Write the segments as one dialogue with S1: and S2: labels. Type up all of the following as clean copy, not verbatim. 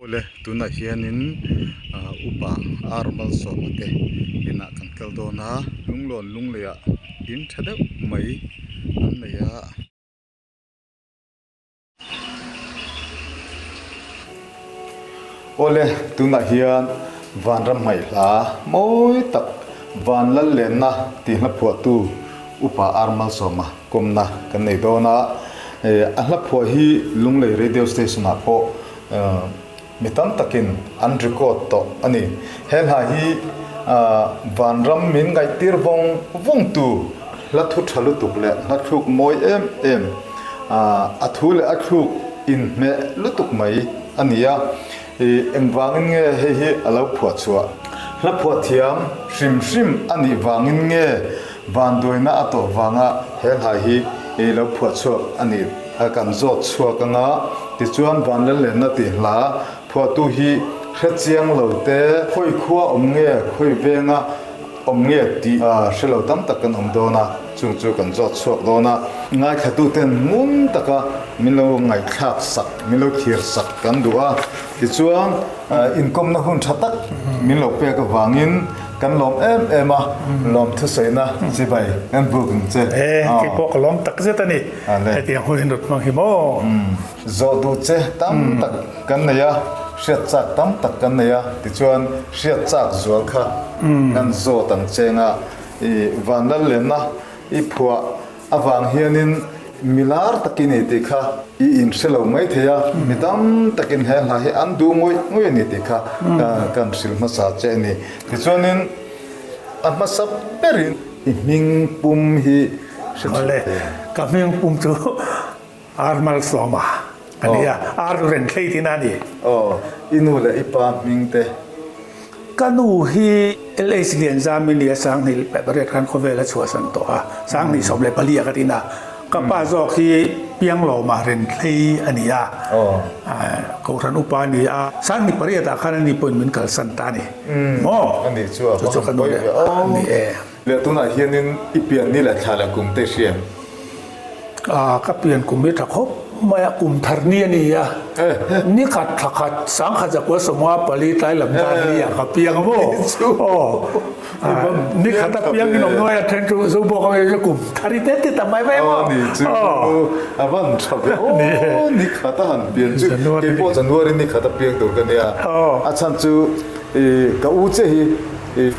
S1: Awle tunah hianin ah upa ar malsawma te inah kan kal dawn a lunglawn lunglei ah in tha deuh mai an nei a. Awle tunah hian vanram hmaihla mawi tak vanlal lenna tih hla phuahtu upa ar malsawma kawmna kan nei dawn a a hla phuah hi Lunglei Radio Station ah pawh Mi tam takin an record tawh a ni. He hla hi vanram min ngaihtir vawng vawngtu hla thu tha lutuk leh hla thluk mawi em em, a thu leh a thluk inhmeh lutuk mai a ni a. Engvangin nge hei hi a lo phuah chhuah? Hla phuah thiam hrim hrim a nih vangin nge vanduaina a tawh vanga he hla hi lo phuah chhuak a nih? A kan zawt chhuak anga tichuan Vanlallenna tih hla phuahtu hi hre chiang lo te, khawi khua awm nge, khawi venga awm nge tih hre lo tam tak kan awm dawn a, chung chu kan zawt chhuak dawn a. Ngaithlatuten ngun taka min lo ngaihthlak sak, min lo thlir sak kan duh a, tichuan inkawmna hun tha tak min lo pek avangin Kan lawm em em a, lawm thusawiina chibai kan buk ang che.
S2: E, kei pawh ka lawm tak zet a ni. Hetiang hun in rawn hmang hi maw?
S1: Zawh duh che tam tak kan nei a, hriat chak tam tak kan nei a, tichuan hriat chak zual kha kan zawt ang che nga i vanlal lenna i phuah Avang hianin mi lar tak i ni tih kha i inhre lo mai thei a, mi tam takin he hla hi an duh ngawih ngawih a ni tih kha kan hrilh hmasa che a ni. Tichuanin a hmasa berin i hming pum hi hre chhuak
S2: Awle,
S1: thei.
S2: ka hming pum chu Ar Malsawma a ni a, Ar Renthlei tihna a ni.
S1: Aw, i nu leh i pa hming te.
S2: Ka nu hi LH Lianzami nia 2008 khan khawvel a chhuahsan tawh a, 2014 ah ka tin a. Ka pa zawk hi Pianglawma Renthlei a ni a, Kohhran upa a ni a. 2008 ah khan ani pawhin min kalsan ta a ni maw?
S1: A nih chu a va han pawi ve aw.
S2: Ni e.
S1: Leh tunah hianin i pian ni leh thla leh kum te hria em?
S2: Ka pian kum hi tha khawp mai a, kum thar ni a ni a, ni khat thla khat sangkhat zakua sawmnga pali tlai lam dan ni ah ka piang a maw? Aw, ni khat a piang in awm nuai a then chu zo bawk a mi kum thar i te ti ta mai mai maw?
S1: Aw ni chu a van tha ve aw, ni khat a han pian chu keipawh January ni khat a piang tur ka nia, a chhan chu ka u che hi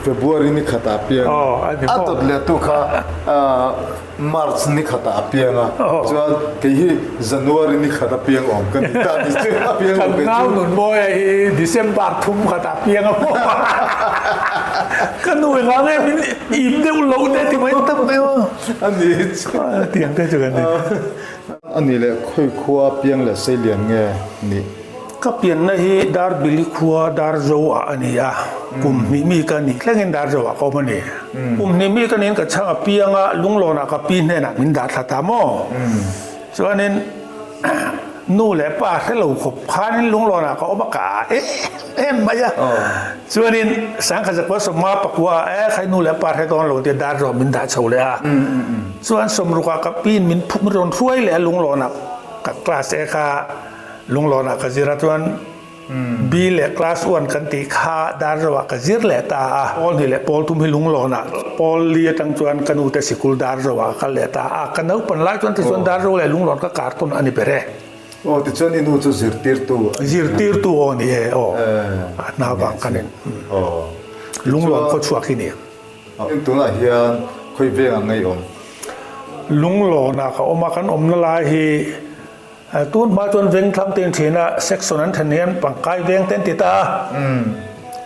S1: February ni khat ah a piang a, a dawt leh tu kha March ni khatah a piang a, chuan kei hi January ni khat a piang awm ka ni ta ni chu a piang lo
S2: kei chu. Kan nau Nunmawia hi December thum khatah a piang a maw? Ka nu engah nge min im deuh lo te ti mai tak mai maw?
S1: A ni chu.
S2: Tiang te chu kan ni.
S1: A ni leh khawi khua piang leh seilian nge nih?
S2: Ka pianna hi Darbili khua Darzo ah a ni a, kum hnih mi ka nih thlengin Darzo ah ka awm a ni. Kum hnih mi ka niin ka chhang a piang a, Lunglawn ah ka pi hnenah min dah thla ta maw? Chuanin nu leh pa hre lo khawp khanin Lunglawn ah ka awm a, ka a em em mai a. Chuanin Sangkhat zakua sawmnga pakua ah e khai nu leh pa hre dawn lo tia Darzo ah min dah chho leh a. Chuan sawmruk ah ka piin min rawn hruai leh a Lunglawn ah ka class e kha. Lunglawnah ka zir a chuan B leh class one kan tih kha Darzoah ka zir leh ta a, pawl hnih leh pawl thum hi Lunglawnah pawl li atang chuan ka nute sikul Darzoah ka kal leh ta a, ka naupan lai chuan tichuan Darzo leh Lunglawn ka kar tawn a ni ber e.
S1: Aw tichuan i nu chu zirtirtu a ni.
S2: Zirtirtu aw ni e aw, a hna vang khan in Lunglawn khawchhuak hi ni.
S1: Tunah hian khawi veng ang ngei awm?
S2: Lunglawnah ka awm a, kan awmna lai hi Tun hma chuan vengthlang te in thin a, section an then hian pangkai veng te an ti ta a.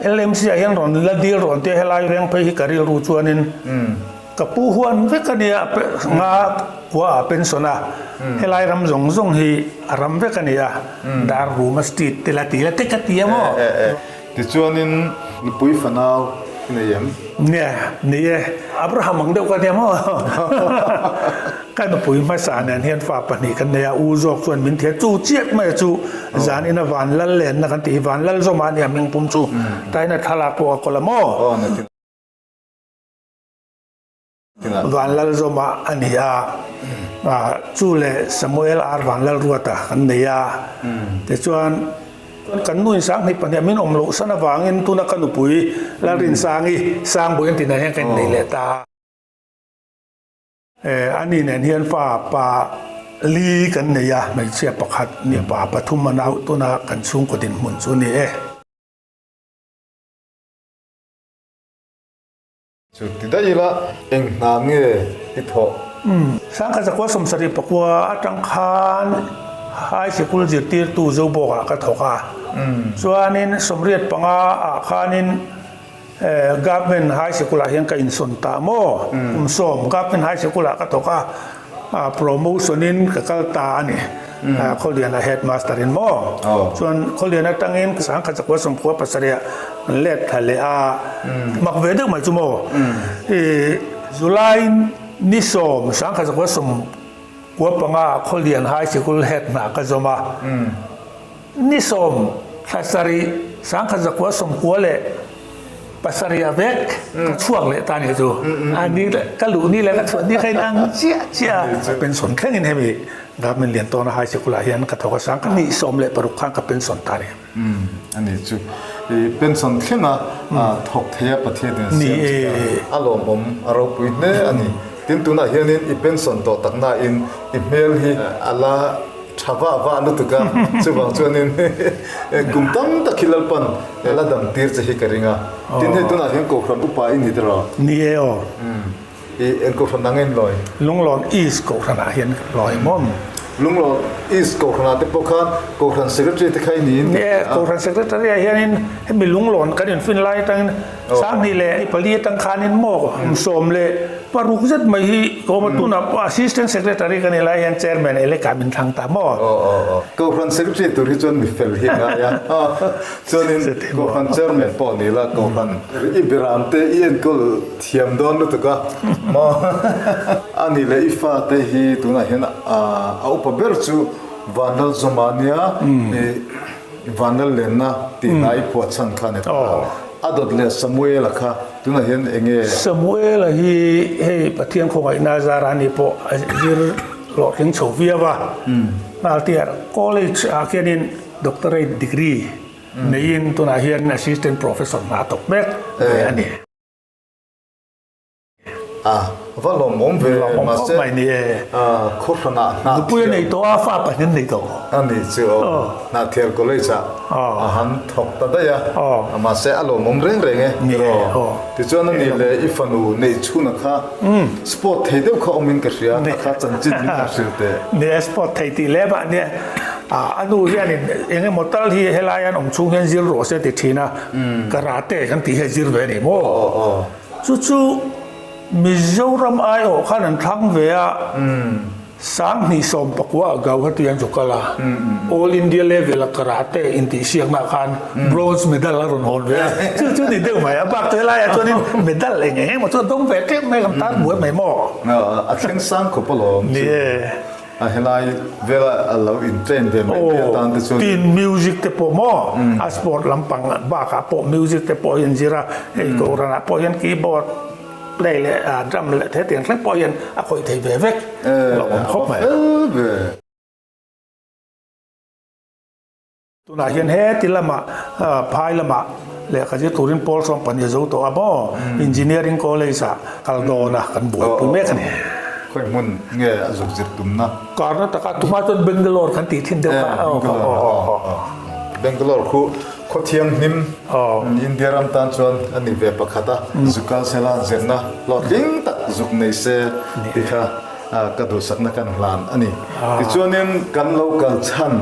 S2: LMC ah hian rawn la dil rawn tia helai veng phei hi ka rilru chuanin ka pu huan vek a nia nga kua ah pension a, helai ram zawng zawng hi a ram vek a nia, dar ruma street te la ti la te ka ti a maw?
S1: Tichuanin nupui fanau i nei em?
S2: Nia, ni e. Abraham ang deuh ka nia maw? Ka nupui hmasa nen hian fa pahnih kan nei a, u zawk chuan min thiat chu chiat mai a chu zan ina van lal lenna kan tih hi van lal zawm a nia hming pum chu taina thlalak pawh a kawl a maw? Van lal zawm a a ni a, chu leh Samuel R Vanlalruata kan nei a, tichuan. Chuan kan nu in Sanghnih pahniha min awm loh san avangin tuna ka nupui Lalrinsangi Sangbawi an tihna hian ka innei leh ta a. Ani nen hian fa pa li kan nei a, hmeichhia pakhat mipa pathum a nau tuna kan chhungkaw dinhmun chu a ni e.
S1: Chu ti daih ila eng hna nge i thawh?
S2: Sangkhat zakua 70 pakua atang khan High Sikul zirtirtu Zobawkah ka thawk a. Chuanin 85 ah khanin Government High Sikulah hian ka insawn ta maw? Kum sawm Government High Sikulah ka thawk a, promotion in ka kal ta a ni. Khawliana Headmaster in maw? Chuan Khawlian atangin Sangkhat zakua 97 ah an let thla leh a, mak ve deuh mai chu maw? I July ni sawm Sangkhat zakua 95 Khawlian High Sikul Head hna ka zawm a. Ni sawm thla sarih 19 97 a vek ka chhuak leh ta nih chu. A ni ka luh ni leh ka chhuah ni kha in ang chiah chiah a. Pension thlengin hemi Government lian tawna high sikul ah hian ka thawk a sang ni 16 khan ka pension ta nih.
S1: A ni chu i pension thlenga thawk thei a Pathian in siam che a lawmawm a ropui hle a ni. Tin tunah hianin i pension tawh takna in i hmel hi a la Tha vah vah lutuk a, chuvang chuanin kum tam tak hi Lalpan la dam tir che hi ka ring a. Tin hei tunah hian Kohhran upa i ni tiraw?
S2: Ni e aw.
S1: I eng Kohhran ang in lawi?
S2: Lunglawn East Kohhran ah hian ka lawi mawm.
S1: Lunglawn East Kohhran ah te pawh khan Kohhran Secretary te kha i niin
S2: ka hria a. Ni e, Kohhran Secretary ah hianin hemi Lunglawn kan infin lai atangin 2004 atang khanin maw 16 zet mai hi ka awm a, tunah pawh Assistant Secretary ka nih lai hian Chairman eleka min thlang ta maw?
S1: Aw aw aw. Kohhran Secretary tur hi chuan mi fel hi a ngai a, chuanin Kohhran Chairman pawh ni la Kohhran i beram te i enkawl thiam dawn lutuk a maw? A nih leh i fate hi tunah hian a upa ber chu Vanlalzawma nia i Vanlal lenna tih hna i phuah chhan kha ni ta. A dawt leh Samuela kha tunah hian eng nge?
S2: Samuela hi hei Pathian khawngaihna zara ni pawh a zir hlawhtling chho viau a. Naltiar College ah khianin Doctorate degree neiin tunah hian Assistant Professor hna a thawk mek ve a ni.
S1: A va lawmawm ve mahse khaw hranah hnah
S2: Nupui a nei tawh a, fa pahnih an nei tawh.
S1: A ni chu aw, Hnahthial College ah a han thawk ta daih a, mahse a lawmawm reng reng e tiraw. Tichuan a nih leh i fanu neih chhuna kha sport thei deuh kha awmin ka hria, kha kha chanchin min han hrilh teh.
S2: Ni e, sport thei tih leh mah nia, a nu hianin eng emaw tal hi helai an awm chhung hian zir rawh se ti thin a, karate kan tih hi a zir ve a ni maw? Chu chu Mizoram aiawh khan an thlang ve a, 2019 ah Gauhati an zu kal a, All India level a karate intihsiakna ah khan bronze medal a rawn hawn ve a, chu chu ni deuh mai a, bak chu helaiah chuanin medal eng eng emaw chu a dawng ve tep mai, kan tan buai mai maw?
S1: A thleng sang khawp alawm chu. A helai vela a lo in train ve mai mai atan te chuan.
S2: Tin music te pawh maw a sport lampang bakah pawh music te pawh hi an zir a, hei Kohhranah pawh hian keyboard play leh drum leh hetiang thleng pawh hian a khawih thei ve vek a lo awm khawp mai. Tunah hian heti lamah phai lamah lehkha zir turin pawl 12 a zo tawh a maw? Engineering College ah kal dawn a kan buaipui mek a ni.
S1: Khawi hmun nge a zuk zir tumna?
S2: Karna taka tumah chuan Bangalore kan tih thin deuh kha.
S1: Bangalore khu khaw thianghlim India ram tan chuan a ni ve pakhat a, zuk kal sela zirna hlawhtling tak zuk nei se tih kha ka duhsakna kan hlan a ni. Tichuanin kan lo kal chhan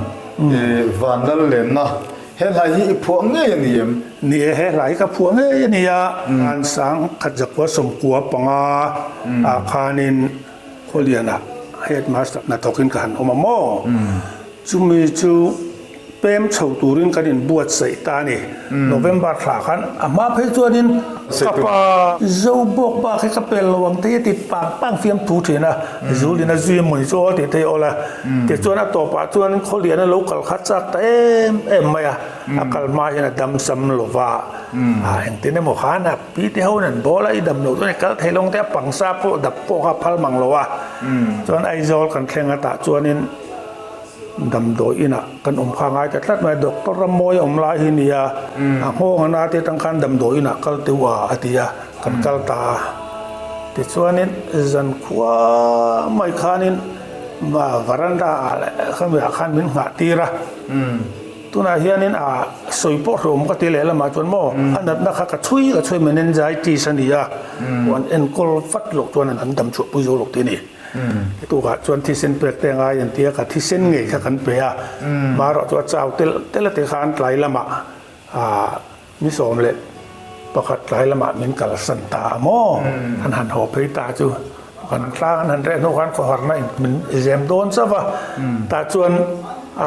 S1: Vanlal lenna, he hla hi i phuah ngei a ni em?
S2: Ni e, he hla hi ka phuah ngei a ni a. An 1995 ah khanin Khawlianah Headmaster hnathawkin ka han awm a maw? Chumi chu pem chho turin kan inbuatsaih ta a ni. November thla khan a hma phei chuanin ka pa Zobawk bak hi ka pel lo ang tei a ti pang pang fiamthu thin a, Zulin a zui mawni chu aw tih thei awl a. Tichuan a tawpah chuan Khawlian a lo kal kha chak ta em em mai a, a kal hma hian a dam sam lo va, engtin emaw khan a pi te ho in an bawl a, i dam loh chuan i kal thei lo ang te a pangsa pawh dap pawh kha a phal mang lo a. Chuan Aizawl kan thleng a tah chuanin. Damdawi inah kan awm kha ngai ta tlat mai a, Doctor Rammawi a awm lai hi nia, a nghawng a na te atang khan damdawi inah kal teuh a a ti a, kan kal ta a. Tichuanin zankhua mai khanin varanda ah leh khami ah khan min nghah tir a, tunah hianin a sawi pawh hlawm ka ti leh lamah chuan maw a natna kha ka chhui ka chhui meningitis a ni a, an enkawl vat loh chuan an dam chhuah pui zo lo tih a ni. Tukah chuan thisen pek te ngai an ti a, ka thisen ngei kha kan pe a, marawh chu a chau telh telh a ti khan tlai lamah ni 11 tlai lamah min kalsan ta a maw? An han haw phei ta chu kan tlang an han reh hnu khan khawharna in min zem dawn chauh va, tah chuan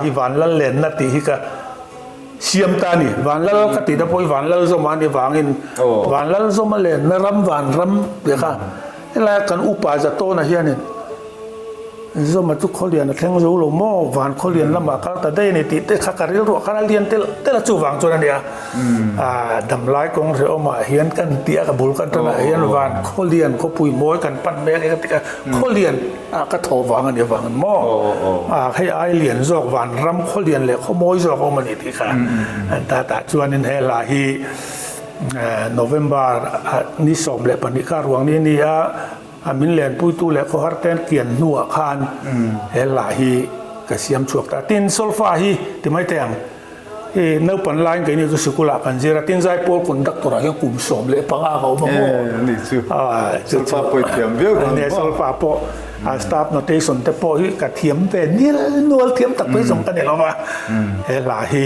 S2: i vanlal lenna tih hi ka siam ta a ni. Vanlal ka tih te pawh hi vanlal zawma a nih vangin vanlal zawma lenna ram vanram tih kha Helaia kan upa Zatawna hianin Zawma chu khawlian a thleng zo lo maw, van khawlian lamah kal ta daih a ni tih te kha ka rilruah khan a lian telh telh a, chuvang chuan a nia. Damlai kawng hrehawmah hian kan tih a, ka bul kan tanah hian van khawlian khawpui mawi kan pan mek e ka ti a, khawlian ah ka thawh vang a nih avangin maw hei ai lian zawk van ram khawlian leh khawmawi zawk a awm a ni tih kha ta tah chuanin he hla hi November ni 12 kha ruang ni a ni a, a min lenpuitu leh khawhar ten kian hnuah khan he hla hi ka siam chhuak ta. Tin, solfa hi ti mai teh ang, i naupan laiin keini chu sikulah kan zir a, tin zaipawl conductor ah hian kum 15 ka awm a maw?
S1: Ni chu, solfa pawh i thiam viau dawn maw?
S2: Solfa pawh staff notation te pawh hi ka thiam ve nil nual thiam tak mai zawng ka ni lo va, he hla hi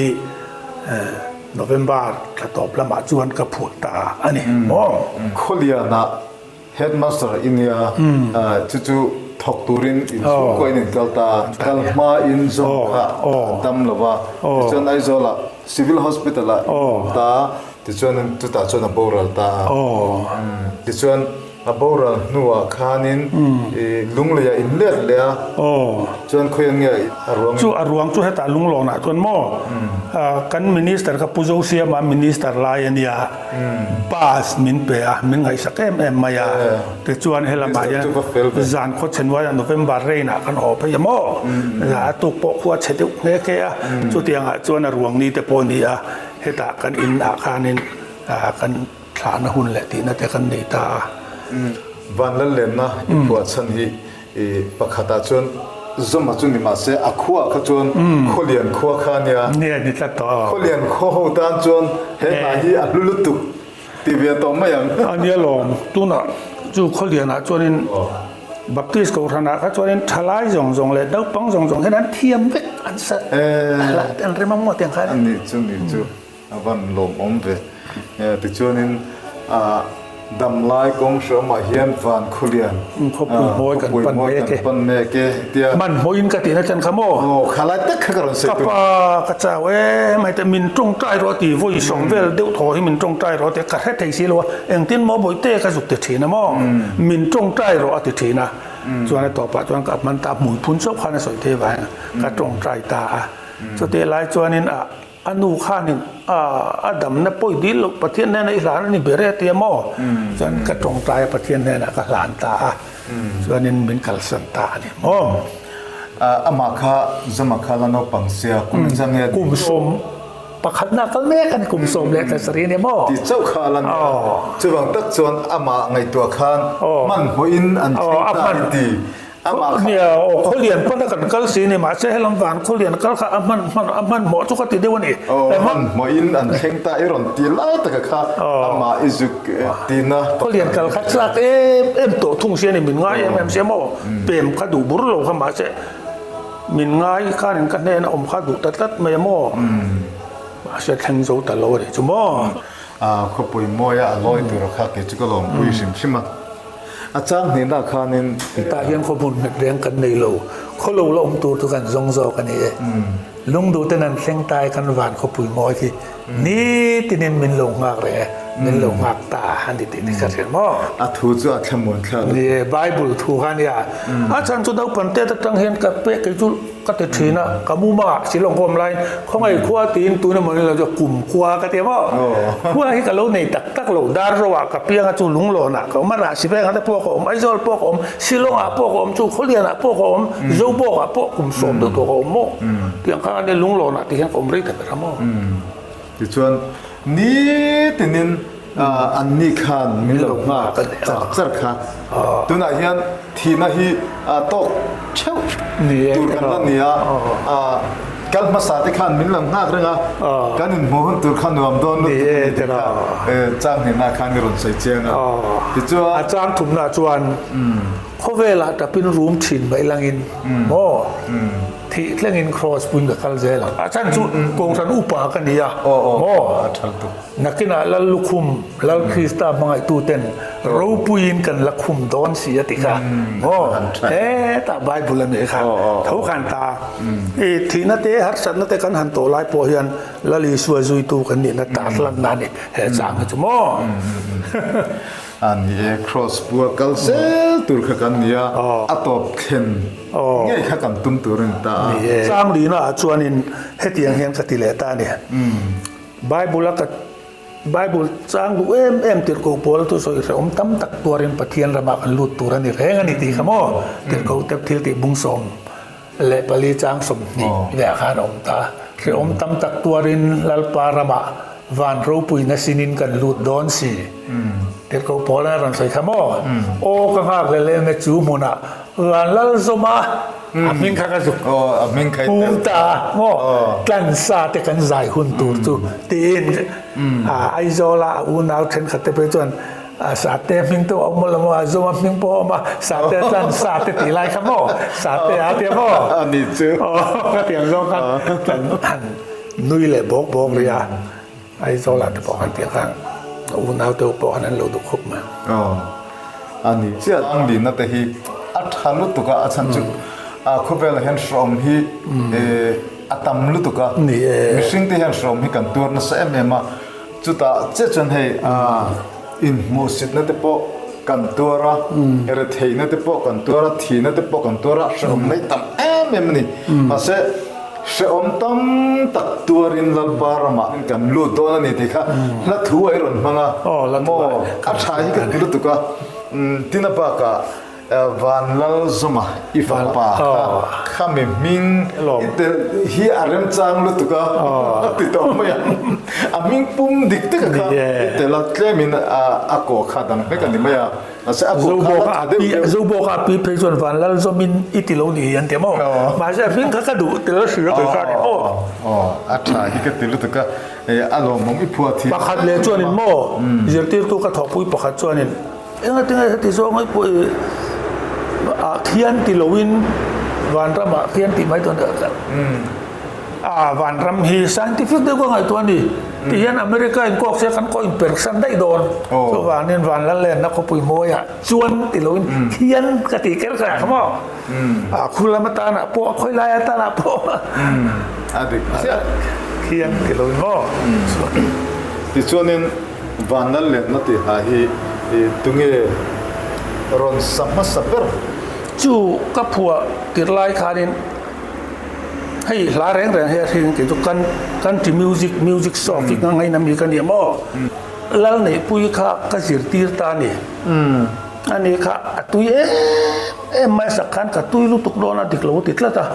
S2: November thla tawp lamah chuan ka phuah ta a ni maw?
S1: Khawlianah Headmaster i nia, chu chu thawk turin inchhungkaw in inkal ta a, kal hmain zawng kha a dam lo va, tichuan Aizawlah Civil Hospital-ah in awm ta a, tichuan chutah chuan a boral ta a. Tichuan A boral hnuah khanin i lunglei a inlet leh a, chuan khawiah nge a ruang
S2: Chu a ruang chu hetah lunglawnah chuan maw kan minister kha Pu Zosiama minister lai a nia, bus min pe a, min ngaihsak em em mai a, tichuan helamah hian zan khawchhe hnuaiah November rain ah kan haw phei a maw, a tuk pawh khua chhe deuh nghe nghe a, chutiangah chuan a ruang ni te pawh a ni a, hetah kan in ah khanin kan Thlahna hun leh tihna te kan nei ta a.
S1: Vanlallenna i phuah chhan hi i pakhatah chuan Zawma chu ni mahse a khuaah kha chuan Khawlian khua kha a nia.
S2: Nia ni tlat tawh a.
S1: Khawlian khua ho tan chuan he hna hi a hlu lutuk ti ve tawh mai ang.
S2: A nia lawm, tunah chu Khawlianah chuanin Baptist Kohhranah kha chuanin thalai zawng zawng leh naupang zawng zawng hian an thiam vek an sa an rem ang maw tiang khan.
S1: A nih chu nih chu. A van lawmawm ve. Tichuanin damlai kawng hrawmah hian van khulian
S2: khawpui mawi kan pan mek e.
S1: Pan mek e tia.
S2: Hman hmawin ka tihna chan kha maw?
S1: Aw khalai tak kha ka rawn sawi
S2: tum. Ka pa ka chau em hei te min tawngtai rawh a ti vawi sawm vel deuh thaw hi min tawngtai rawh a ti a ka hre thei si lo a engtin maw bawihte ka zuk ti thin a maw min tawngtai rawh a ti thin a chuan a tawpah chuan ka hman ta hmui phun chauh khan a sawi thei vang ka tawngtai ta a chutih lai chuanin a A nu khanin a damna pawi dil loh Pathian hnenah i hlan a ni ber e tia maw? Chuan ka tawngtai a Pathian hnenah ka hlan ta a, chuanin min kalsan ta a ni maw?
S1: Amah kha Zama kha la naupang sia kum engzah nge a ni?
S2: Kum sawm pakhatna kal mek a ni, kum 17 a ni maw?
S1: Tih chauh kha a la ni a, chuvang tak chuan amah ngaihtuah khan hmanhmawhin an thleng ta a ni ti.
S2: Amah kha. Nia, aw khawlian pana kan kal si ni, mahse helam van khawlian kal kha a hman hman a hmanhmawh chu ka ti deuh a ni.
S1: Aw, hmanhmawhin an thleng ta i rawn ti lai taka kha amah i zuk tina.
S2: Khawlian kal kha chak em em tawh thung si a ni, min ngai em em sia maw, pem kha duh bur lo kha mahse min ngai khanin ka hnena awm kha duh ta tlat mai a maw, mahse thleng zo ta lo a ni chu maw.
S1: Khawpui mawia a lawi tur kha kei chu ka lawmpui hrim hrim a. A chang hnenah khanin.
S2: Hetah hian khawhmun nghet reng kan nei lo, khaw lo la awm tur chu kan zawng zawk a ni e. Lungduhten an thleng tai kan van khawpui mawi khi nitinin min lo nghak reng e, min lo nghak ta a ni tih te kha hriat maw?
S1: A thu chu a thlamuan thlak
S2: a. Ni e, Bible thu kha a nia. A chhan chu naupang tet atang hian ka pek kei chu. ka ti thin a, ka muma ah Shillong ka awm laiin khawngaih khua tiin tun emaw ni lo chu kum khua ka ti a maw? Khua hi ka lo nei tak tak lo, Darzo ah ka piang a chu Lunglawn ah ka awm a, Rahsiveng ah te pawh ka awm, Aizawl pawh ka awm, Shillong ah pawh ka awm chu Khawlian ah pawh ka awm, Zobawk ah pawh kum sawm deuh tawh ka awm maw? Tiang khan ania Lunglawn ah ti hian ka awm rei ta ber a maw?
S1: Tichuan nitinin anni khan min lo nghak char char kha. Tunah hian thihna hi tawk theuh tur kan la ni a, kal hmasa te khan min lo nghak reng a, kan inhmuh hun tur kha nuam dawn lutuk a ni tih kha chang hnenah khan i rawn sawi chiang a. Tichuan.
S2: A chang thumna chuan khawvelah tapin rum thin mai langin maw? Thih thlengin Kraws puin ka kal zel ang. A chhan chu Kohhran upa ka ni a, maw? Nakinah Lal lukhum, Lal Krista hmangaihtuten ropuiin kan la khum dawn si a ti kha, maw? Hetah Bible a nih kha, tho khan ta. I thihna te, harsatna te kan han tawh lai pawh hian Lal Isua zuitu kan nihna tar lanna a ni he chang hi chu maw?
S1: A ni e, Kraws pua kal zel tur kha kan ni a, a tawp thlen ngei kha kan tum tur a ni ta a.
S2: Ni e. Changlina ah chuanin hetiang hian ka ti leh ta a ni. Bible a ka Bible chang duh em em tirhkoh pawl chu sawi hrehawm tam tak tuarin Pathian ramah kan lut tur a ni reng a ni tih kha maw? Tirhkoh tep thil tih bungsawm leh pali chang 20 veah khan a awm ta. Hrehawm tam tak tuarin Lalpa ramah van ropuina sinin kan lut dawn si. Tirhkoh pawl a rawn sawi kha maw? Aw ka nghak leh leh enge chu hmunah van lal zawm a, a hming kha ka zuk pum ta a maw? Tlansa te kan zai hun tur chu tiin Aizawla a unau thenkhat te phei chuan Sate hming te a awm lo maw? Zawma hming pawh a awm a, Sate chuan Sate tih lai kha maw? Sate a tia maw?
S1: A ni chu.
S2: Aw, ka tiang zawng khan kan han nui leh bawk bawk rih a, Aizawlah te pawh khan tiang khan ka unau te pawh khan an lo duh khup mai.
S1: Aw, a ni chiah. Ang lihna te hi a tha lutuk a, a chhan chu khawvelah hian hrawm hi a tam lutuk a, mihring te hian hrawm hi kan tuar nasa em em a. Chutah chiah chuan hei inhmuhsitna te pawh kan tuar a, retheihna te pawh kan tuar a, thihna te pawh kan tuar a, hrehawm mai tam em em a ni. Mahse, hrehawm tam tak tuarin Lalpa ramah kan lut dawn a ni tih kha hla thu a i rawn hmang a, maw a tha hi ka ti lutuk a, tin a bakah Vanlalzawma i fapa kha khami hming i telh hi a remchang lutuk a, a ti tawh mai a. A hming pum dik taka kha i telh a, tlemin a kaw kha dang hlek a ni mai a. Mahse a kaw kha a tha deuh deuh.
S2: Zobawka a pi phei chuan Vanlalzawmin i ti lo ni hi an ti maw? Mahse a hming kha ka duh tel hria kei kha a ni maw?
S1: Aw, a tha hi ka ti lutuk a, a lawmawm i phuah thin.
S2: Pakhat leh chuanin maw, zirtirtu ka thawhpui pakhat chuanin Engatinge heti zawng hi pawh i ah khian ti loin vanram ah khian tih mai dawn a vanram hi scientific deuh ka ngaihtuah a ni ti hian America in kawk se kan kawh in per san daih dawn chuvangin vanlallenna khawpui mawi ah chuan ti loin khian ka tih ker kha kha maw a khu lam atan ah pawh a khawi lai atan ah pawh
S1: a dik chiah
S2: khian ti loin maw
S1: tichuanin Vanlal lenna tihna hi tunge rawn sa hmasa ber?
S2: Chu ka phuah tirh lai khanin hei hla reng reng hi a hring kei chu country music, music song hi ka ngaina mi ka nia maw? Lalneihpui kha ka zirtir ta a ni. Ani kha a tui em em mai sak khan ka tui lutuk dawn a dik lo a ti tlat a.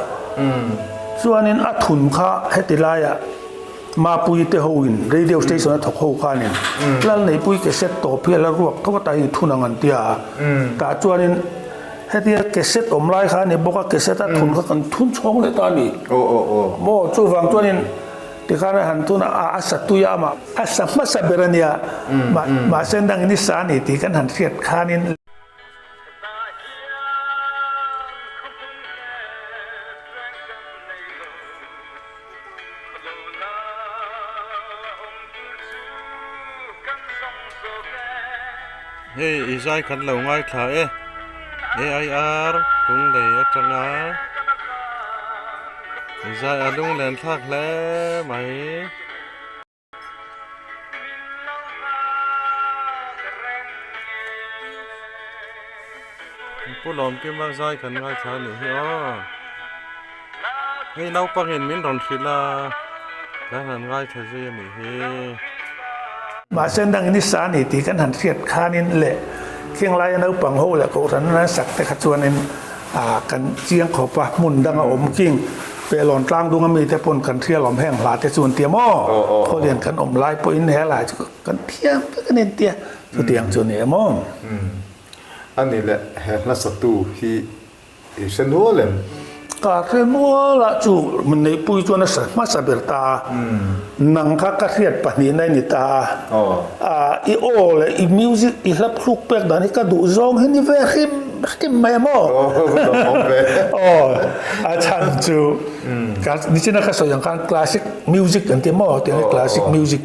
S2: Chuanin a thun kha heti laiah. Mapui te ho in radio station a thawk ho khanin Lalneihpui cassette tawp hi a la ruak tho a ta hi thun ang an tia a, tah chuanin hetia cassette awm lai kha a ni bawk a, cassette a thun kha kan thun chhawng leh ta a ni. Maw chuvang chuanin tikhan a han thun a, a sa tui a amah a sa hmasa ber a nia, mahse nangin i sa a ni tih kan han hriat khanin.
S3: Hei i zai khat lo ngaithla e AIR Lunglei atanga i zai a lunglen thlak hle mai. Pu Lawmkima zai kan ngaithla a nih hi aw. Hei naupangin min rawn hrilh a, kan han ngaithla zui a nih hi.
S2: Mahse nang ni sa ni tih kan han hriat khanin leh khenglai a naupang ho leh kohhran an sak te kha chuanin ah kan chiang khawp a, hmun dang a awm king Pehlawn tlang dung ami te pawn kan hrial awm heng hla te chu an tia maw? Khawlian kan awm lai pawhin he lai chu kan thiam vek a ni an tia, chutiang chu a ni em aw?
S1: A ni leh he hla satu hi i hre nual em?
S2: Ka hre nual a, chu min neihpui chuan a sa hmasa ber ta a, nang kha ka hriat pahnihna i ni ta a, i aw leh i music i hla thluk pek dan hi ka duh zawng hi ni ve hrim hrim mai a maw? Aw, a chhan chu nichina ka sawi ang khan classic music an ti maw? Tiang hi classic music.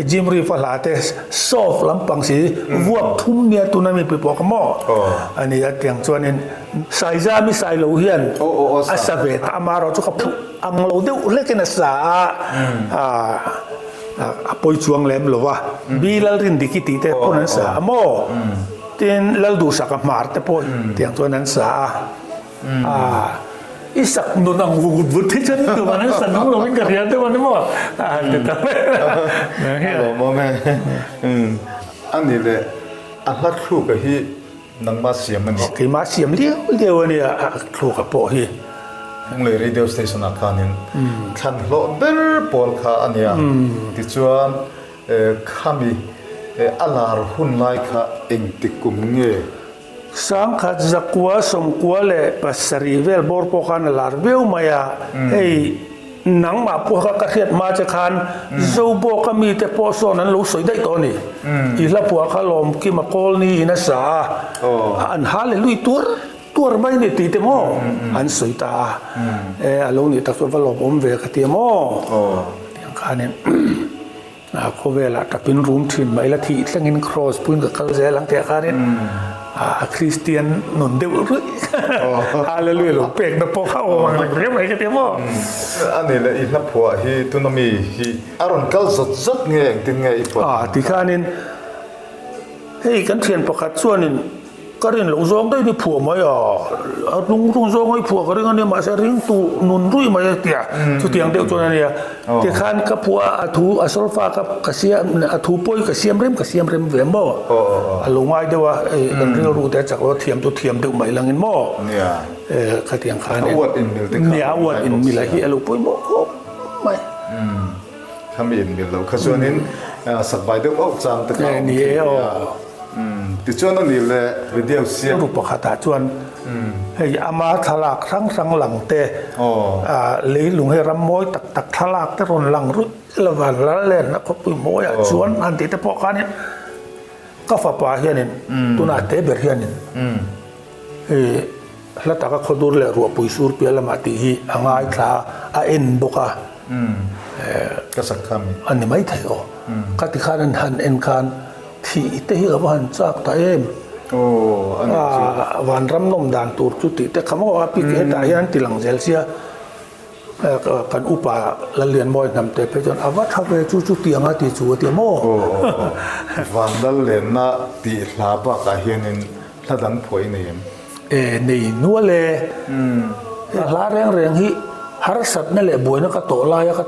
S2: Jim Reef a hla te soft lampang si vuak thum nia tuna mi pui pawh kha maw a ni a tiang chuanin Saizami Sailo hian a sa ve ta amaherawh chu ka phuh ang lo deuh hlekin a sa a a pawi chuang lem lo va Bi Lalrindiki tih te pawn an sa a maw tin Lalduhsaka Hmar te pawh tiang chuan an sa a. Ah, i sak nun ang vut vut hi chuan tu man an sa nung lo in ka hria deuh a ni maw? A han ti ta mai.
S1: A lawmawm e. A ni le, a hla thluka hi nangmah siam a ni.
S2: Keimah siam liau liau a ni a thluka pawh hi.
S1: Lunglei Radio Station ah khanin thlan hlawh ber pawl kha a nia. Tichuan khami a lar hun lai kha engtik kum nge?
S2: Sangkhat zakua sawmkua leh pasarih vel bawr pawh khan a lar viau mai a, hei nangmah pawh kha ka hriat hma che khan Zobawka mite pawh sawn an lo sawi daih tawh a ni. I hla phuah kha Lawmkima Kawlni in a sa a, an Hallelui tuar tuar mai ni tih te maw an sawi ta a, e a lo nih tak chu va lawmawm ve ka ti a maw tiang khanin. A khawvelah tapin rum thin mai la thih thlengin cross puiin ka kal zel ang tih ah khanin a Kristian nun deuh ruih Hallelujah lo pekna pawh kha awm ang reng reng mai ka ti maw.
S1: A ni le i hla phuah hi tuna mi hi a rawn kal zawt zawt nge engtin nge i phuah?
S2: A ti khanin hei kan thian pakhat chuanin Ka rin loh zawng daih ni phuah mai a, a lung rung zawng a i phuah ka ring a nia mahse ring tu nun ruih mai a tia chutiang deuh chuan a nia tikhan ka phuah a a thu a solfa ka ka siam a thu pawi ka siam rem ka siam rem ve maw a lo ngai deuh a hei kan rilru te a chak lo a thiam chu thiam deuh mai langin maw khatiang khan nia a uat inmil a hi a lo pawimawh khawp mai.
S1: Khami inmil loh kha chuanin sakbai deuh auh chang te kha a awm thei a. Tichuan a nih leh video siam.
S2: Ru pakhatah chuan hei ama thlalak hrang hrang lang te, leilung hei ram mawi tak tak thlalak te rawn lang ruih lova lal lenna khawpui mawiah chuan han tih te pawh khanin ka fapa hianin tunah te ber hianin hei hla taka khawdur leh ruahpui sur piah lamah tih hi a ngaithla a en bawk a.
S1: Ka sak kha mi.
S2: A ni maithei aw. Ka ti khan an han en khan thih te hi ka va han chak ta em.
S1: Aw a nih chu.
S2: Vanram nawm dan tur chu tih te kha maw a pic hetah hian an ti lang zel sia. Kan upa Lallianmawi hnam te phei chuan a va tha ve chu chu tiang a ti chu a ti maw.
S1: Aw aw aw. Vanlal lenna tih hla bakah hianin Hla dang phuah i nei em?
S2: E, nei nual e. He hla reng reng hi harsatna leh buaina ka tawh laia ka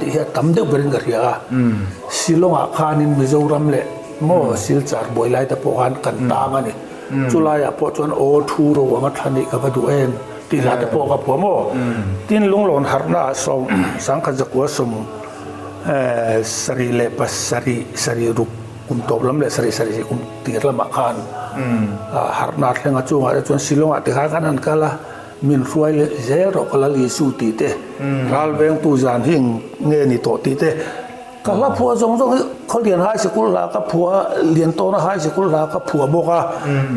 S2: tih hi a tam deuh berin ka hria a. Shillong-ah khanin Mizoram leh maw Silchar buai lai te pawh khan kan tang a ni. Chulaiah pawh chuan aw thu ro anga thla nih ka va duh em tih hla te pawh ka phuah maw. Tin lunglawn harhnaah sawm sangkhat zakua sawm sarih leh pasarih sarih ruk Kum tawp lam leh sarih sarih kum tir lamah khan harhna thleng a chungah te chuan Shillong-ah ti khan khan an kal a, min hruai leh zel rawh ka lal Isu tih te, ral vengtu zan hi eng nge ni tawh tih te, ka hla phuah zawng zawng hi Khawlian High Sikul hla ka phuah a, Liantawna High Sikul hla ka phuah bawk a,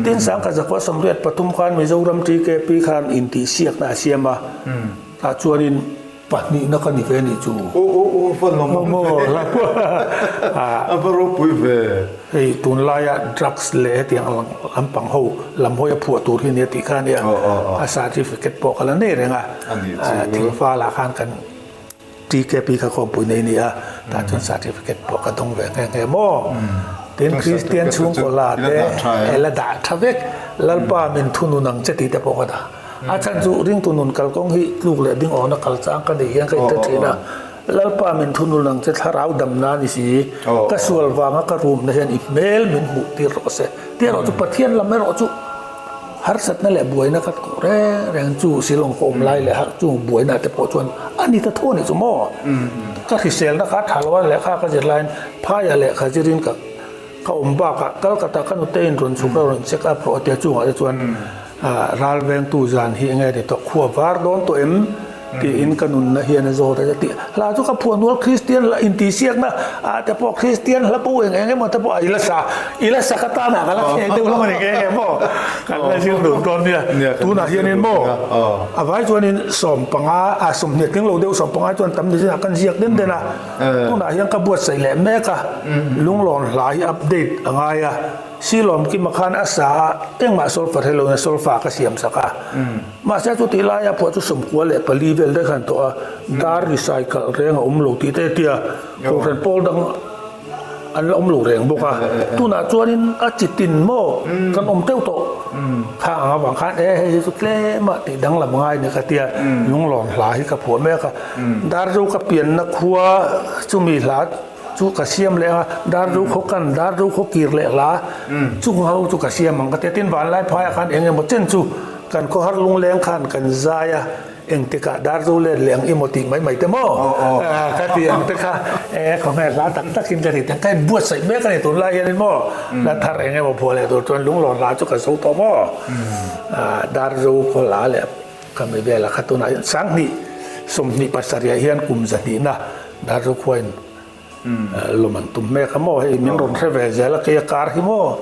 S2: tin Sangkhatzakua 83 khan Mizoram TKP khan intihsiakna a siam a, tah chuanin. Pahnihna ka ni ve a nih chu.
S1: Aw aw aw va lawm awm ve. A va ropui ve.
S2: Hei tunlaia drugs leh hetiang lampang ho lam hawi a phuah tur hi nia tih kha a nia. A certificate pawh ka la nei reng a. Thingfalah khan kan TKP kha khawmpui nei a ni a, tah chuan certificate pawh ka dawng ve nghe nghe maw. Tin Kristian chhungkaw la te la dah tha vek Lalpa min thunun ang che tih te pawh ka dah. A chhan chu ringtu nun kalkawng hi tluk leh ding awna kal chang ka nih hian ka inhre thin a. Lalpa min thunul ang che thlarau dam na ni si. Ka sual vanga ka rumna hian i hmel min hmuh tir rawh se. Tih erawh chu Pathian lam erawh chu harsatna leh buaina ka tawh reng reng chu Shillong ka awm lai leh chu buaina te pawh chuan a ni ta tho a nih chu maw. Ka hriselna kha a tha lo a lehkha ka zir laiin phaiah lehkha zirin ka Ka awm bakah Calcutta ka nute in rawn chhuk a rawn check up rawh a tia chungah te chuan ral vengtu zan hi enge ni tawh khua var dawn tawh em tiin ka nunna hian a zawt a ti hla chu ka phuah nual Kristian hla intihsiakna ah te pawh Kristian hla bo eng eng emaw te pawh a ila sa ila sa ka tanah ka la thleng deuh hlawm a ni nghe nghe maw kan la zir dun dawn nia tunah hianin maw a vai chuanin sawmpanga a sawmhnih tling lo deuh sawmpanga chuan tam ni zinah kan ziak den den a. Tunah hian ka buatsaih leh mek a, lunglawn hla hi update a ngai a, Silawm Kima khan a sa a, engmah solfa hre loin a solfa ka siam sak a. Mahse chutih laia pawh chu 94 vel daih khan tawh a, dar recycle reng a awm lo tih te tia Kohhran pawl dang an la awm lo reng bawk a. Tunah chuanin a chi tin maw kan awm teuh tawh. Kha ang avang khan e hei hi chu tlem a tih danglam ngai ni ka tia lunglawn hla hi ka phuah mek a. Darzo ka pianna khua chumi hla chu ka siam leh a, Darzo khaw kan, Darzo khaw kir leh hla chung ho chu ka siam ang ka ti a. Tin, vanlai phaiah khan eng emaw chen chu kan khawhar lungleng khan kan zai a, engtikah Darzo let leh ang emaw tih mai mai te maw ka ti ang te kha e khawnge hla tak takin ka ti teng ka inbuatsaih mek a ni tunlai hianin maw hla thar eng emaw phuah leh tur chuan lunglawn hla chu ka zo tawh maw Darzo khaw hla leh Ka mi vela kha tunah hian 20 27 ah hian kum zahnihna Darzo khuain lawm an tum mek a maw hei min rawn hre ve zel a kei a kar hi maw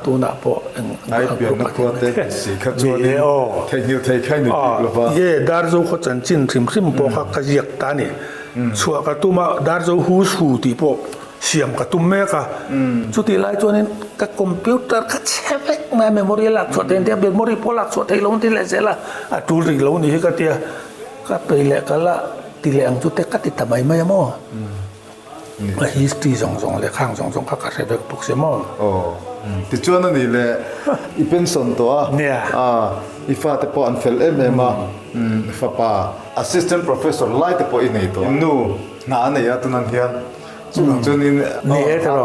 S2: tunah pawh eng
S1: Ai pianna khua te si kha chuanin theihnghilh thei kha i ni bik lo va.
S2: Ye Darzo khaw chanchin hrim hrim pawh kha ka ziak ta a ni. Chhuah ka tum a Darzo Who's Who tih pawh Siam ka tum mek a, chutih lai chuanin ka computer kha chhe vek mai a, memory a lak chhuah theih ang tia, memory pawh a lak chhuah theih lo ang ti leh zel a, a tul rih lo ni hi ka tia, ka pei leh ka la ti leh ang chu te ka ti ta mai mai a maw, a history zawng zawng leh khang zawng zawng kha ka hre vek bawk si maw.
S1: Aw, tichuan a nih leh i pension tawh a, i fate pawh an fel em em a, fapa assistant professor lai te pawh i nei tawh, nu hna a nei a tunah hian. Chuvang chuanin hna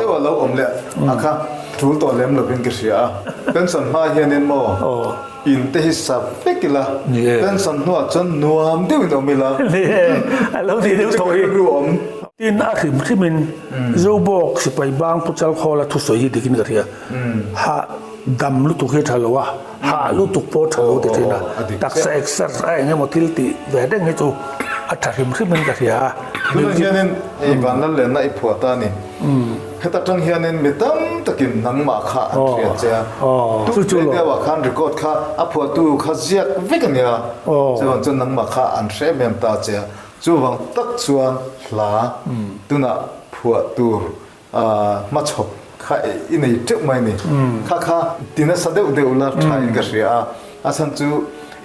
S1: deuh a lo awm leh a kha tul tawh lem lovin ka hria a. Pension hma hianin maw in te hi sa vek ila, pension hnuah chuan nuam deuhin awm ila.
S2: Ni e, a lo ni deuh tawh hi.
S1: Rilru awm.
S2: Tin, a hrim hrimin Zobawk sipai bang Pu Chalkhawla thusawi hi dikin ka hria. Hah dam lutuk hi a tha lo a, hah lutuk pawh a tha lo ti thin a. Taksa exercise a eng emaw thil tih ve reng hi chu a tha hrim hrimin ka hria a.
S1: Tunah hianin hei Vanlal Lenna i phuah ta a ni. Heta tang hianin mi tam takin nangmah kha an hria che a. Tuk radio ah khan record kha a phuahtu kha ziak vek a nia. Chuvang chuan nangmah kha an hre em em ta che a. Chuvang tak chuan hla tunah phuah tur hmachhawp kha i nei teuh mai a ni. Kha kha ti nasa deuh deuh la tha in ka hria a. A chhan chu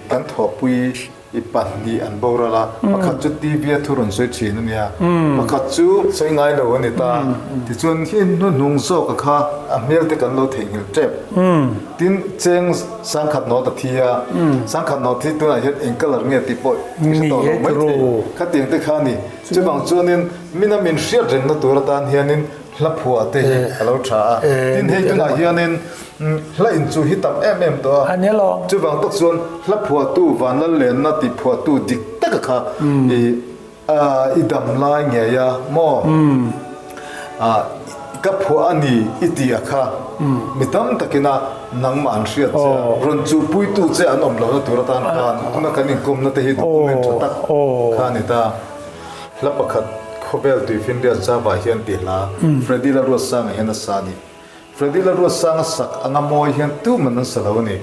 S1: kan thawhpui i pahnih an boral a, pakhat chu TV a thu rawn sawi thin a nia, pakhat chu sawi ngai lo a ni ta. Tichuan hi hnuhnung zawka kha a hmel te kan lo theihnghilh tep. Tin, cheng sangkhat nawt a thi a, sangkhat nawt hi tunah hian eng colour nge tih pawh i hre tawh lo mai thei. Khatiang te kha a ni. Chuvang chuanin mina min hriat rengna tur atan hianin hla phuah te hi a lo tha a. Tin, hei tunah hianin hla inchuh hi tam em em tawh a. Chuvang tak chuan hla phuahtu Vanlallenna tih phuahtu dik taka kha i i dam lai ngei a maw? Ka phuah a ni i tih a kha mi tam takina nangmah an hriat che a, rawn chuhpuitu che an awm lohna tur atan khan tuna kan inkawmna te hi document tha tak kha a ni ta. Hla pakhat khawvel tuifinriat Java hian tih hla Freddy Laruatsanga hian a sa a ni. Freddy Laruatsanga sak anga mawi hian tuman an sa lo a ni.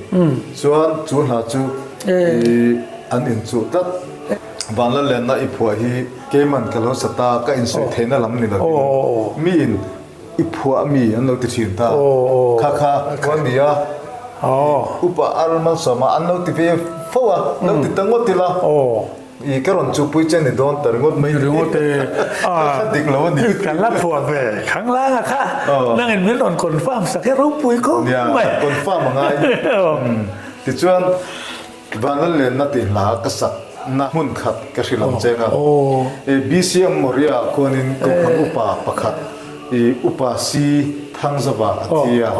S1: Chuan chu hla chu i an inchuh tlat. Vanlallenna i phuah hi keiman ka lo sa ta, ka insawi theihna lam ni lovin miin i phuah mi an lo ti thin ta. Kha kha thu a ni a, upa Armalsawma an lo ti ve fo a, lo ti ta ngawt ila. I ka rawn chupui che ni dawn ta ringawt mai
S2: ringawt e.
S1: Ka kha dik lo a ni.
S2: Ka la phuah ve khanglang a kha. Nangin min rawn confirm sak e ropui khawp mai.
S1: Nia, confirm a ngai. Tichuan. Vanlallenna tih hla ka sakna hmun khat ka hrilh ang cheng a. BCM Moria ah khuanin Kohhran upa pakhat i Upa C Thangzava a thi a.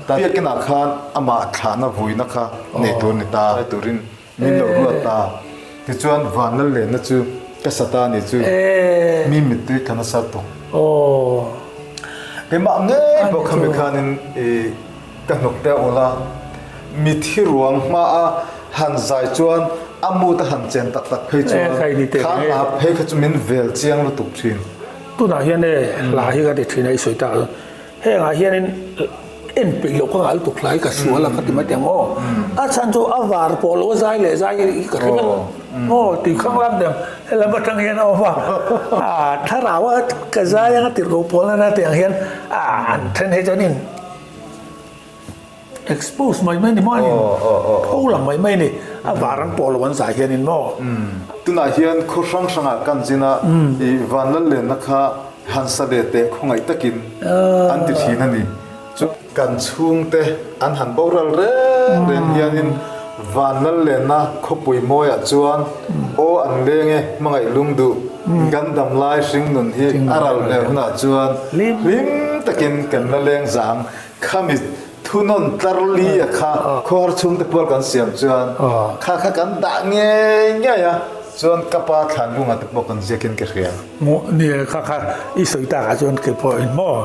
S1: Biakin ah khan amah thlahna vuina kha nei tur ni ta turin min lo ruat ta. Tichuan Vanlallenna chu ka sa ta ni chu mi mittui tla nasa tuk. Keimah ngei pawh khami khanin i Ka hnuk te ul a, mithi ruang hma a han zai chuan a mood a han chen tak tak phei chuan kha hla phei kha chu min vel chiang lutuk thin.
S2: Tunah hian e hla hi ka ti thin a i sawi tak a, hengah hianin en peih loh ka ngah lutuk hla hi ka sual a ka ti mai teh ang aw, a chhan chu a var pawh lo a zai leh zai hi ka hre vek aw tui khang lak deuh helam atang hian a awm a, thlarau a ka zai anga tirhkoh pawl nana tiang hian an then hei chuanin. Expose mai mai ni maw anin pho lang mai mai ni a var an pawh lo an zai hian in maw.
S1: Tunah hian khaw hrang hrangah kan zin a i vanlal lenna kha han sa leh teh khawngaih takin an ti thin a ni. Chu kan chhungte an han boral reng reng hianin vanlal lenna khawpui mawiah chuan aw an leng e hmangaih lung duh kan dam lai hring nun hi a ral hmel hunah chuan hlim takin kan la leng zang. Khami thunawn tlar li a kha khawhar chhungte pual kan siam chuan kha kha kan dah ngei ngei a, chuan ka pa thlan lungah te pawh kan ziakin ka hria.
S2: Maw ni e, kha kha i sawi takah chuan kei pawh in maw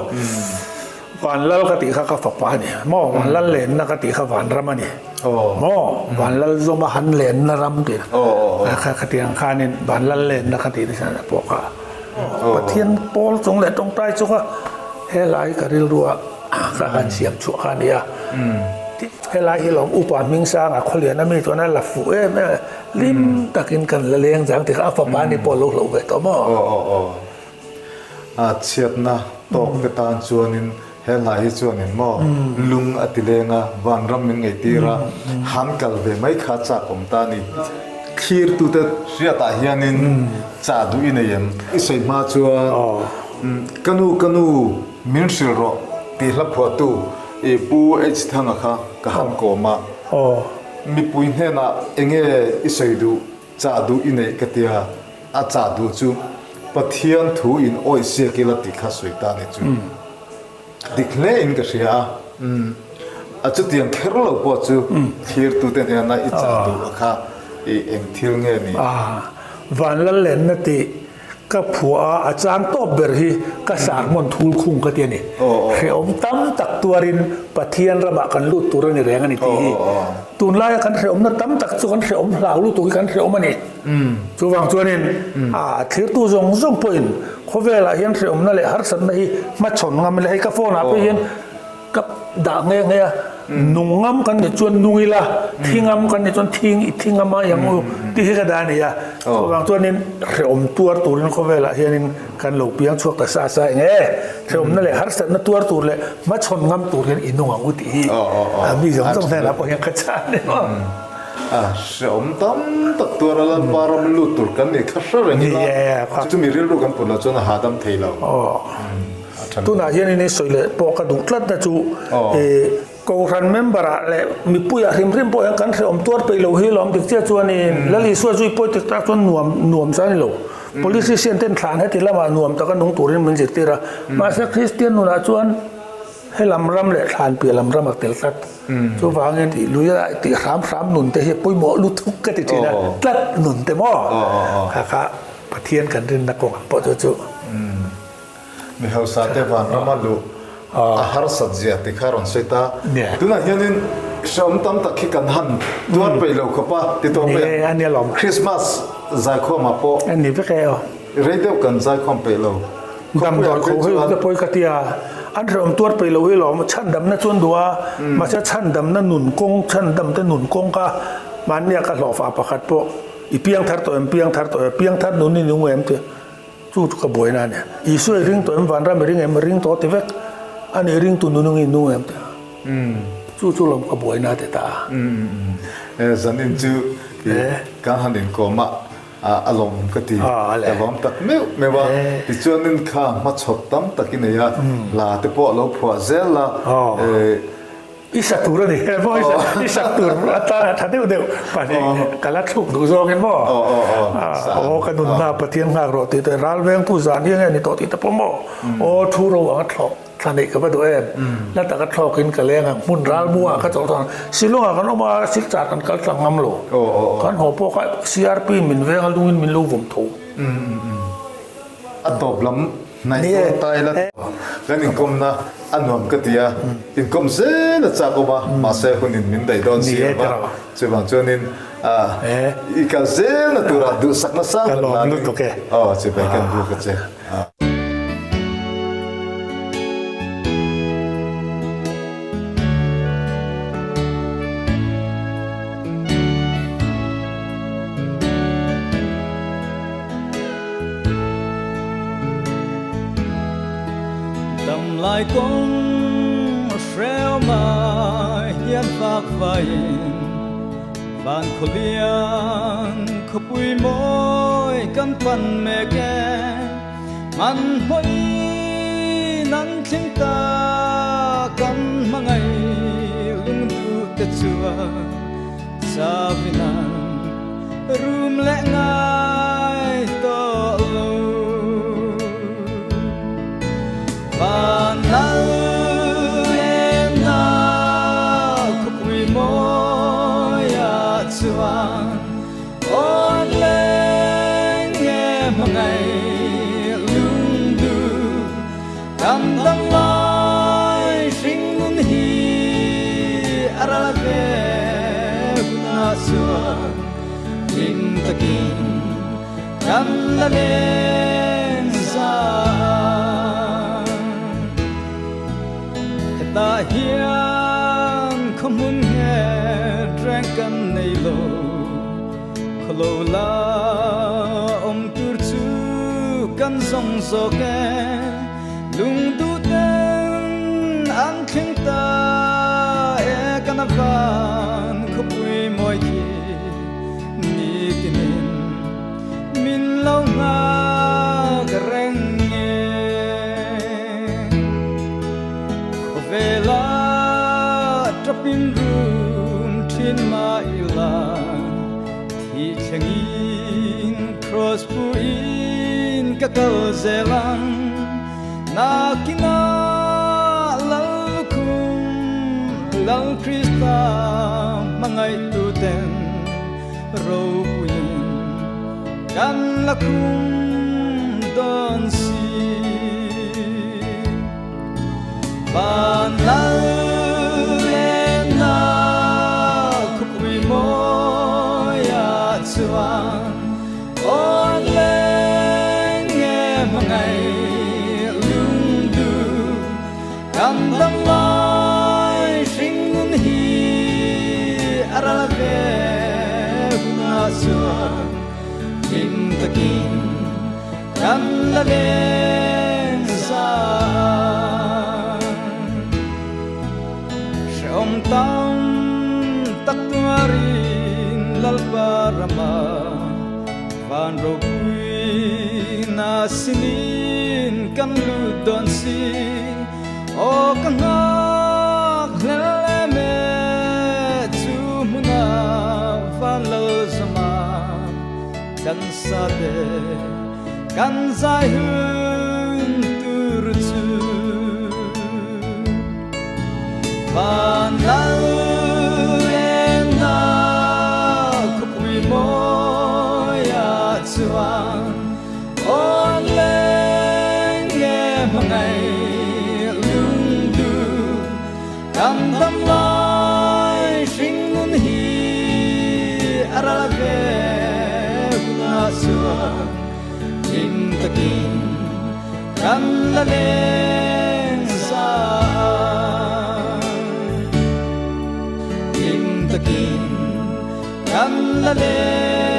S2: Vanlal ka tih kha ka fapa a ni maw, Vanlal lenna ka tih kha Vanram a ni maw, Vanlal zawma han lenna ram tih kha kha tiang khanin Vanlal lenna ka tih nasa pawh kha Pathian pawl chung leh tawngtai chunga Helai ka rilrua ka han siam chhuah kha a ni a. Helai hi lawm upa hming sanga khawlian a mi chuan a la fuh em em a, hlim takin kan la leng zang ti kha a fapa ni pawh a lo hlauh ve tawh maw?
S1: Aw aw aw. A chhiatna tawk te tan chuanin he hla hi chuanin maw lung a ti leng a, vanram min ngaihtir a, han kal ve mai kha chak awm ta a ni. Thlirtute hriatah hianin chah duh i nei em? I sawi hma chuan Ka nu, ka nu, min hrilh rawh tih hla phuahtu i Pu H Thanga kha ka han kawm a. Mipui hnenah enge i sawi duh, chah duh i neih ka tia, a chah duh chu Pathian thu in awih siak ila tih kha sawi ta ni chu. Dik hle in ka hria a, a chutiang kher lo pawh chu thlirtute hnena i chah duh a kha i eng thil nge ni?
S2: Vanlal lenna tih Ka phuah a, a chang tawp ber hi ka sermon thul khung ka ti a ni. Hrehawm tam tak tuarin Pathian ramah kan lut tur a ni reng a ni tih hi. Tunlaia kan hrehawmna tam tak chu kan hrehawm hlau lutuk hi kan hrehawm a ni. Chuvang chuanin a thlirtu zawng zawng pawhin khawvelah hian hrehawmna leh harsatna hi hmachhawn ngam ila hei ka phone ah pawh hian Ka dah nghe nghe a, nung ngam kan nih chuan nung ila, thi ngam kan nih chuan thi i thi ngam a yang u tih hi ka dah a ni a. Chuvang chuanin hrehawm tuar turin khawvelah hianin kan lo piang chhuak ta sa sa eng e, hrehawmna leh harsatna tuar tur leh hmachhawn ngam tur hian i nung ang u tih hi mi zawng zawng hnenah pawh hian ka chhan a ni maw.
S1: A hrehawm tam tak tuar a Lalpa ram lut tur kan nih kha hre reng ila, chumi rilru kan put loh chuan a hahdam thei lo.
S2: Tunah hian in sawi leh pawh ka duh tlat na chu Kohhran member ah leh mipui ah hrim hrim pawh hian kan hrehawm tuar peih lo hi lawm dik chiah chuanin Lal Isua zui pawi tik tak chuan nuam nuam sa a ni lo. Politician ten thlan heti lamah nuam taka nung turin min zirtir a. Mahse Kristian nunah chuan helam ram leh thlan piah lam ram a tel tlat. Chuvangin tih lui a tih hram hram nun te hi pawimawh lutuk ka ti thin a, tlat nun te maw? Kha kha Pathian kan rinna kawngah pawh chu chu.
S1: Mi hausa te vanrama luh a harsat zia ti kha rawn sawi ta. Tunah hianin hrehawm tam tak hi kan han tuar peih lo khawp a ti tawh mai ang. Christmas zaikhawmah pawh rei deuh kan zaikhawm peih lo.
S2: Damdawi kho hi te pawi ka tia an hrehawm tuar peih lo hi lawm chhandamna chu an duh a mahse chhandamna nun kawng chhandamte nun kawng kha mahnia ka hlawhfa pakhat pawh i piangthar tawh em piangthar tawh em piangthar nun i nung em tia Chu chu ka buaina a ni. Isua i ring tawh em? Vanram i ring em? Ring tawh ti vek. A nih ringtu nunung i nung em tih a. Chu chu lawm ka buaina ti ta a.
S1: Zanin chu kan han inkawm a, a lawmawm ka ti. Ka lawm tak meuh meuh a. Tichuanin kha hmachhawp tam tak i nei a, hla te pawh a lo phuah zel a.
S2: I sa tur a ni he maw i sak tur atana tha deuh deuh pahnih ka la thluk duh zawngin maw aw ka nunna Pathian nghak rawh tih te ral vengtu zan hi enge ni tawh tih te pawh maw aw thu ro anga thlawk thla neih ka va duh em la taka thlawkin ka leng ang hmun ral muah ka chawlh thawng Shillong ah kan awm a Silchar kan kal tlang ngam lo kan haw pawh kha CRP in min veng a lungin min lo vawm tho.
S1: A tawp lam hnaih dawn ta ila kan inkawmna a nuam ka ti a, inkawm zel a chak awm a, mahse hunin min daih dawn si lo va, chuvang chuanin i kal zelna turah duhsakna sang ber lanin aw chibai kan buk a che.
S4: Dam lai kawng hrehawm ah hian fak vaiin Van khawlian khawpui mawi kan pan mek e Hmanhmawhin an thleng ta kan hmangaih lungduh te chuan Chavi nan rum leh ngai tawh lo. Van lal lenna khawpui mawiah chuan awn leng nge hmangaih lungdu kan dam lai hringnun hi a ral ve hunah chuan hlim takin kan la leng zan. Hetah hian khawhmun nghet reng kan nei lo. Khawlo la awm tur chu kan zawng zawk e, lungduh ten an thleng ta e, kan a van khawpui mawi khi nitinin min lo nghak reng nge. Khawvela tap in rum thin mah ila thi thlengin cross puin ka kal zel ang nakina Lallukhum Lal Krista hmangaihtu ten ropuiin kan la khum dawn si. Van lal lenna khawpui mawiah chuan awn leng nge hmangaih lungdu kan dam lai hringnun hi a ral ve hunah chuan hlim takin kan la leng zan. Hrehawm tam tak tuarin Lalpa rama van ropui na sinin kan lut dawn si. Aw ka nghak hlel em e chu hmuna van lal zama kan sa te kan zai hun tur chu. Van lal lenna khawpui mawiah chuan awn leng nge hmangaih lungdu kan dam lai hringnun hi a ral ve hunah chuan hlim takin kan la leng zan. Hlim takin kan la leng.